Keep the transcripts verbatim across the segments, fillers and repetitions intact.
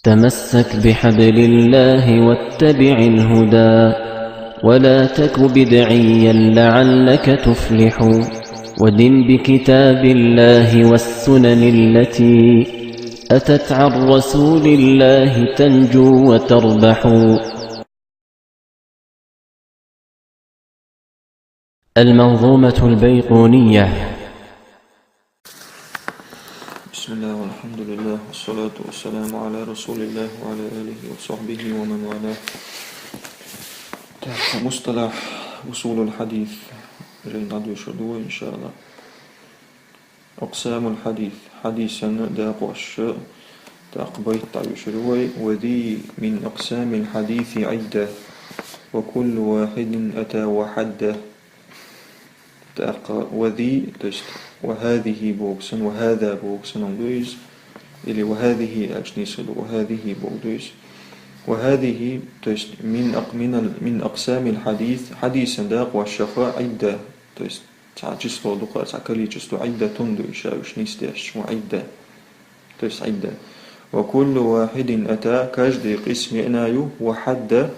تمسك بحبل الله واتبع الهدى، ولا تك بدعيا لعلك تفلح، ودن بكتاب الله والسنن التي أتت عن رسول الله تنجو وتربح. المنظومة البيقونية. بسم الله والحمد لله والصلاة والسلام على رسول الله وعلى آله وصحبه ومن والاه. Так, мусталахь усулул хьадис. Жайна дӀадоьшур ду вай, иншааллахӀ. أقسام الحديث. Хьадисан дакъош, тӀаккха байт дӀайоьшур ю вай. وذي من أقسام الحديث عدة، وكل واحد أتى وحده. ТӀаккха وذي, то есть وهذه боху санна, وهذا боху санна хӀума ду иза, или وهذه аьлча нийса ду, وهذه боху ду иза. وهذه, то есть من أق-، من ال-، من أقسام الحديث, хьадисан дакъошех عدة, то есть цхьа число ду-кх, цхьа количество, عدة ду уьш, уьш нисдеш, وعدة. То есть عدة. وكل واحد أتى, каждый къисм еана ю, وحده,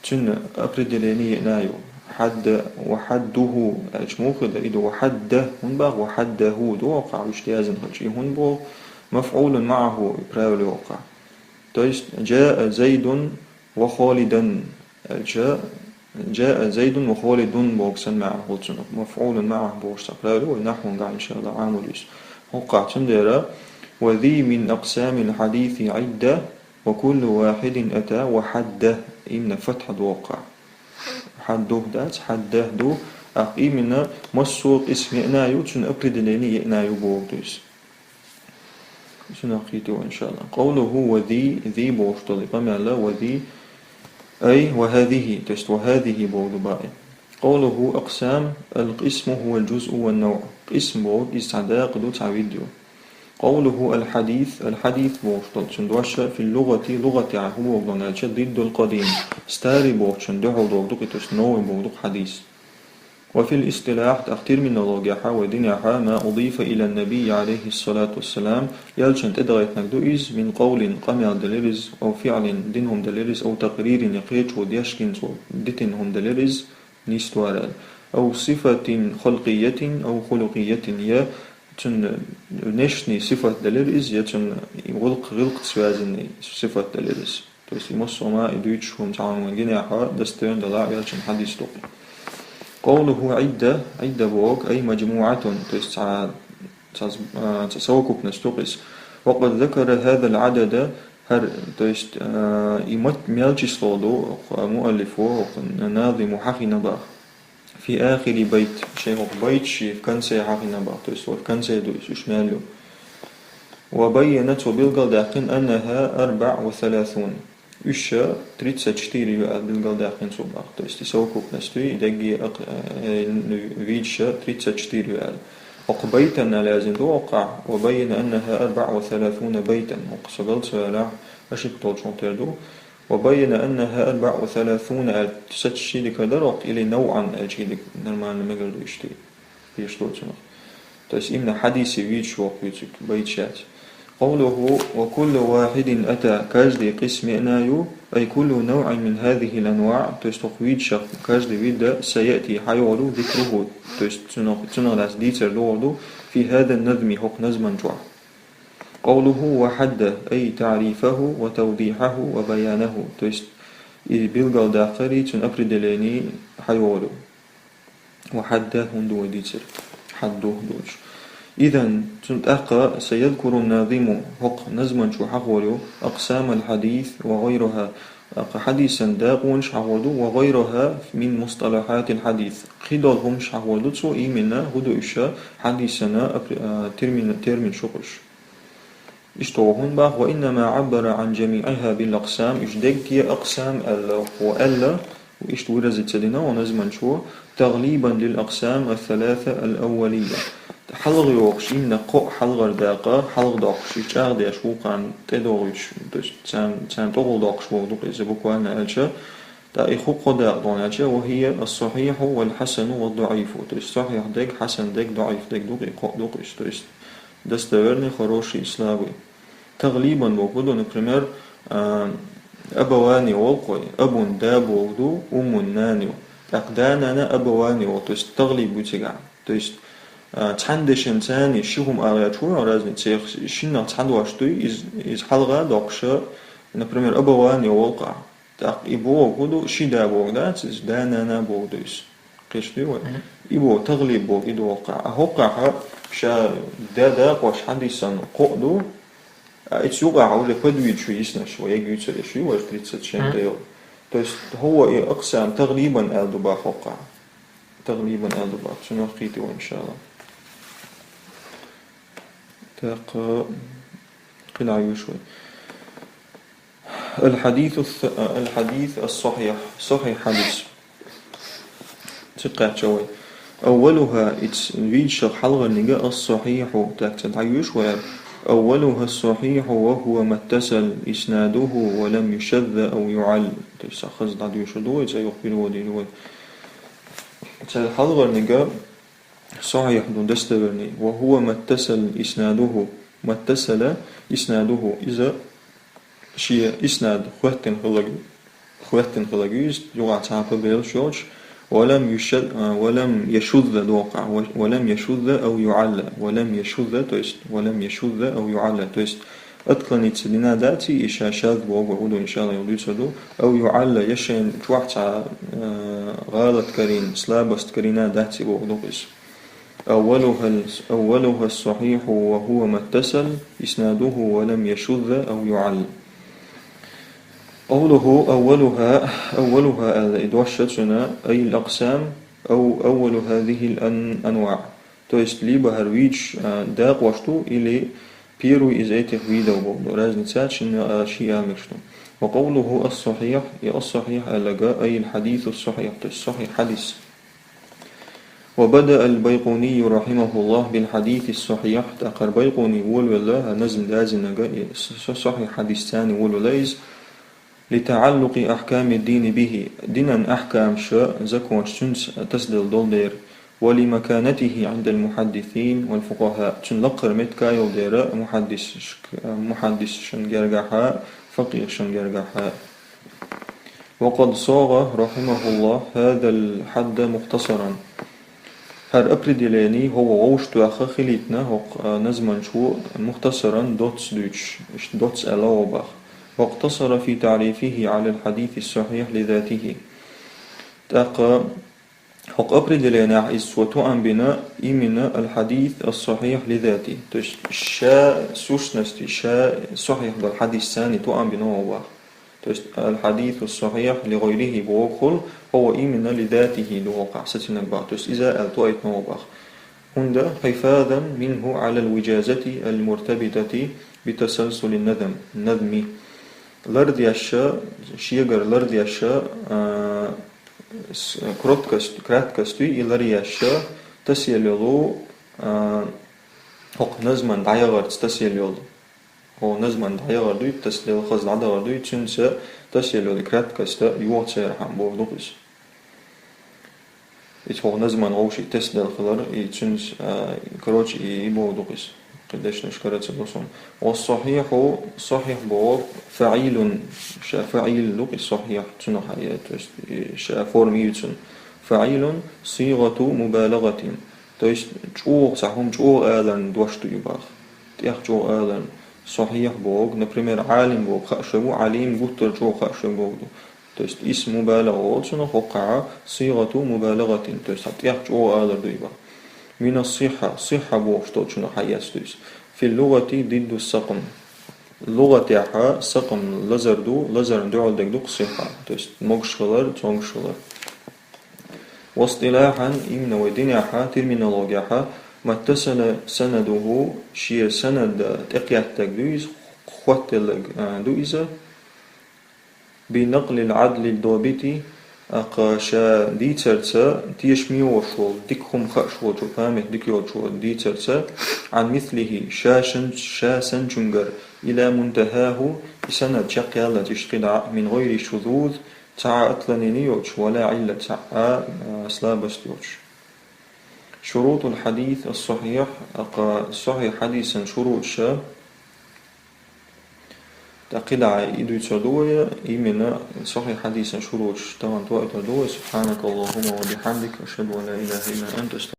цуьнан определение еана ю. حد, وحده аьлча муха ду, и ду وحده, хӀунда боху وحده ду воккхахь, уьш яздан хилча, и хӀунда боху مفعول معه, и правило воккхахь. То есть جاء زيد وخالدا аьлча, جاء زيد وخالد боху санна маьӀна хуьлу цунах. مفعول معه бохуш цхьа правило вай нахьван гахь, иншааллахӀ, Ӏамор ю иза. ХӀоккхахь цундела وذي من أقسام الحديث عدة، وكل واحد أتى وحده, именно фатхьа ду воккхахь. حده дац, حده ду, тӀаккха именно массо а къисм еана ю, цуьнан определение еана ю боху иза. Цунах кхетий вай, иншааллахӀ. قوله وذي, ذي бохуш долу и къамел, وذي, أي وهذه, то есть وهذه боху ду бакъ. قوله أقسام, القسم هو الجزء والنوع. Къисм боху иза цхьа дакъа ду, цхьа вид ю. قوله الحديث, الحديث бохуш долу цуьнан дош في اللغة, лугӀатехь хӀун боху ду аьлча, ضد القديم, старый бохучун дуьхьал догӀу ду-кх и, то есть новый боху ду-кх хьадис. وفي الاصطلاح, тӀаккха терминологехь вай динехь, ما أضيف إلى النبي عليه الصلاة والسلام, элчанна тӀедахийтинарг ду иза, من قول, къамел делира иза, أو فعل, дина хӀума делира иза, أو تقرير, я кхечо дешна цо дитина хӀума делира иза, нийса ду аьлла, أو صفة خلقية أو خلقية, я цуьнан внешний сифат делира иза, я цуьнан гӀуллакх, гӀиллакхца связанный сифат делира иза. То есть и массо а ма и дуьйцуш хӀума цхьа хӀума вайн динехь достоверно далахь, элчанан хьадис ду-кх и. قوله عدة, عدة боху, أي مجموعة, то есть цхьа, цхьа, а, цхьа совокупность ду-кх иза. وقد ذكر هذا العدد, хӀара, то есть, а, и мат-, мел число ду, хӀокху муаллифо, хӀокху назимо хьахийна боху. في آخر بيت, шайн хӀокху байташна в конце хьахийна боху, то есть вот в конце ду иза, уьш мел ю. وبين, цо билгалдаьккхина, أنها أربع وثلاثون, уьш тридцать четыре ю аьлла билгалдаьккхина цо боху, то есть и совокупность ю, и дерриге а, э, вийдаш тридцать четыре ю аьлла. ХӀокху بيتا аьлла яздина ду хӀоккхахь, وبين أنها أربع وثلاثون بيتا, хӀокху со галлал ца валахь, ошибка долчух тера ду. وبين أنها أربع وثلاثون аьлча, саца ши дика дара хӀокху, или نوعا аьлча, и дика нормально мегар ду иштта, кхеташ ду цунах. То есть именно хьадисе вийдаш воккхуьйту байташ яц. قوله وكل واحد أتى, каждый къисм еана ю, أي كل نوع من هذه الأنواع, то есть хӀокху вийдашах каждый вид а سيأتي хьайогӀур ю ذكره, то есть цунах, цунах лаьцна дийцар догӀур ду في هذا النظم, хӀокху назман чохь. قوله وحده, أي تعريفه وتوضيحه وبيانه, то есть и билгалдаккхари, цуьнан определение хьайогӀур ю. وحده хӀунда ду вай дийцира, حده долуш. إذن, цуьнан тӀаккха سيذكر الناظم, хӀокху назман чу хьахор ю أقسام الحديث وغيرها, тӀаккха хьадисан дакъонаш хьахор ду, وغيرها من مصطلحات الحديث. Кхидолу хӀумаш хьахор ду цо, именно хӀун ду уьш, хьадисан а, а, термин-, терминаш ю-кх уьш. Иштта ву хӀунда боху, وإنما عبر عن جميعها بالأقسام, уьш дерриге а акъсам аьлла, хӀун аьлла, иштта выразить ца дина хӀун назман чу, تغليبا للأقسام الثلاثة الأولية. Хьалха йогӀуш, именно кхоъ хьалхара дакъа, хьалха доккхуш, и чӀагӀдеш вукхарна тӀедогӀуьйтуш, то есть царна, царна тӀехула доккхуш боху ду-кх иза, буквально аьлча, тӀаккха и хӀу кхо дакъа догӀу аьлча, وهي الصحيح والحسن والضعيف. То есть сахьихь дерг, хьасан дерг, даӀиф дерг ду-кх и, кхоъ ду-кх иза. То есть достоверный, хороший и слабый. تغليبا боху ду, например, А, абавани олу кхой, абун да бохург ду, уммун нана ю. ТӀаккха да-нана абавани олу, то есть тагӀлиб бу цигахь. То есть, а, цхьана дешан царна ши хӀума ала гӀерташ ву, разница, цех шиннах цхьа дош дуй, из, из хьалха доккхуша, например, абавани олу кхаъ. ТӀаккха и бохург хӀун ду, ши да бохург дац, иза да-нана бохург ду иза. Кхеташ дуй вай? Мгм. И бохург, тагӀлиб бохург и ду хӀокхахь. А хӀокхахь ша да дакъош хьадисана кхоъ ду, а, ицу юкъахь уже подвид шу йиснаш, вай ягуьйцур еш ю, вай тридцать семь Мгм. тайол. То есть, хӀума и акъсам тагӀлибан аьлла ду бах хӀокхахь. ТагӀлибан аьлла ду бах, цунах кхийти вай, иншалла. ТӀаккха, кхин дӀа йоьшу вай. الحديث الث-، الحديث الصحيح. Сахьихь хьадис. Цу кхаьчча вай. أولها, ицу вийча хьалхарниг الصحيح, так ца дӀайоьшу вай. أولها الصحيح وهو ما اتصل إسناده ولم يشذ أو يعل. То есть, сахаз дӀадоьшу ду вай, ца юха перевод йийр ю вай. Цу хьалхарниг сахьихь ду, достоверный. وهو ما اتصل إسناده. ما اتصل إسناده. Иза шен иснад хӀоьттина хиларг, хӀоьттина хиларг ю иза, юкъахь цхьа а пробелаш йоцуш, ولم يشذ، а, ولم يشذ доккху, و-، ولم يشذ أو يعل, ولم يشذ, то есть, ولم يشذ أو يعل, то есть, отклониться дина дац и, и ша шаз бохург ву ду, иншалла, юха дуьйцур ду, أو يعل, я шайна чохь цхьа, а, гӀалат карийна, слабость карийна дац и бохург ду иза. أولها ال-، أولها الصحيح وهو ما اتصل إسناده ولم يشذ أو يعل. قوله أولها، أولها аьлла и дош ду цуьнан, أي الأقسام أو أول هذه الأنواع. То есть, либо хӀара вийча, а, дакъош ду, или первый из этих видов бохург ду. Разница шина, а, ши а мегаш ду. وقوله الصحيح, и الصحيح аьлларг, أي الحديث الصحيح, то есть сахьихь хьадис. وبدأ البيقوني رحمه الله بالحديث الصحيح, тӀаккха Байкъуни волавелла, назм дазийнарг, и с-, с-, сахьихь хьадисца волавелла иза, لتعلق أحكام الدين به, динан ахькамаш, законаш цуьнца тасаделла долу дела, ولمكانته عند المحدثين والفقهاء, цуьнан лакхара меттиг йолу дела мухьаддисш-, мухьаддисшна гергахь а, факъихашна гергахь а. وقد صاغ رحمه الله هذا الحد مختصرا. ХӀара определени хӀокхо вовшах тоьхна хилийтина хӀокху, а, назманчо مختصرا доцца дуьйцуш, иштта доцца аьлла ву бах. واقتصر في تعريفه على الحديث الصحيح لذاته. ТӀаккха хӀокху определенехь иза цо тоам бина именно الحديث الصحيح لذاته. То есть ша сущности, ша сахьихь долу хьадисца тоам бина ву бах. То есть الحديث الصحيح لغيره бохург хӀокхо именно لذاته ду хӀокхахь сацийнарг бах. То есть иза аьлла тоийтина ву бах. ХӀунда حفاظا منه على الوجازة المرتبطة بتسلسل النظم، النظم. Лардеш, шегара лардеш, а, с-, кроткость, краткость и ларъеш, тасаелла йолу, а, хӀокху назман дӀаяхарца тасаелла йолу. ХӀокху назман дӀаяхар дуй, тасаделла хаза дӀадахар дуй, цуьнца тасаелла йолу краткость йоху церан хьан бохург ду иза. Иза хӀокху назман вовшийн тасаделла хилар, и цуьнца, а, короче, и, и бохург ду иза. Кхин дешнаш кара ца до суна. والصحيح, сахьихь бохург, فعيل, ша фаӀил ду иза сахьихь, цунах хьае, то есть, и ша форма ю цуьнан. فعيل صيغة مبالغة. То есть, чӀогӀа цхьа хӀума чӀогӀа аларна дош ду и бах. ТӀех чӀогӀа аларна. Сахьихь бохург, например, Ӏалим бохург хаа шуьга ву, Ӏалим гуттар а чӀогӀа хаа шуьга бохург ду. То есть, اسم مبالغة волчунах хӀокхахь صيغة مبالغة, то есть, хьан тӀех чӀогӀа алар ду и бах. من الصحة, сихьа бохуш долчунах хьаэцна ду иза. في اللغة ضد السقم. ЛугӀатехь сакъам лазар ду, лазарна дуьхьал дерг ду-кх сихьа. То есть, могуш хилар, цомгуш хилар. واصطلاحا, именно вай динехь, терминологехь, ما اتصل سنده, шен санад тӀекхеттарг ду иза, хоттаделларг, а, ду иза, بنقل العدل الضابط, аккха ша дийцарца, тешаме волуш волу, дика хӀума хууш волчо, память дика йолчо дийцарца, عن مثله, ша шан-, ша санчуьнгара, إلى منتهاه, и санад чекхъяллалц иштта кхидӀа, من غير شذوذ, цхьа а отклонение йоцуш, ولا علة, цхьа а, а, слабость йоцуш. شروط الحديث الصحيح, аккха сахьихь хьадисан шуруташ. ТӀаккха кхидӀа и дуьйцур ду вай, именно сахьихь хьадисан шуруташ тахана тоуьйтур ду вай. سبحانك اللهم وبحمدك، أشهد أن لا إله إلا أنت، أستغفرك.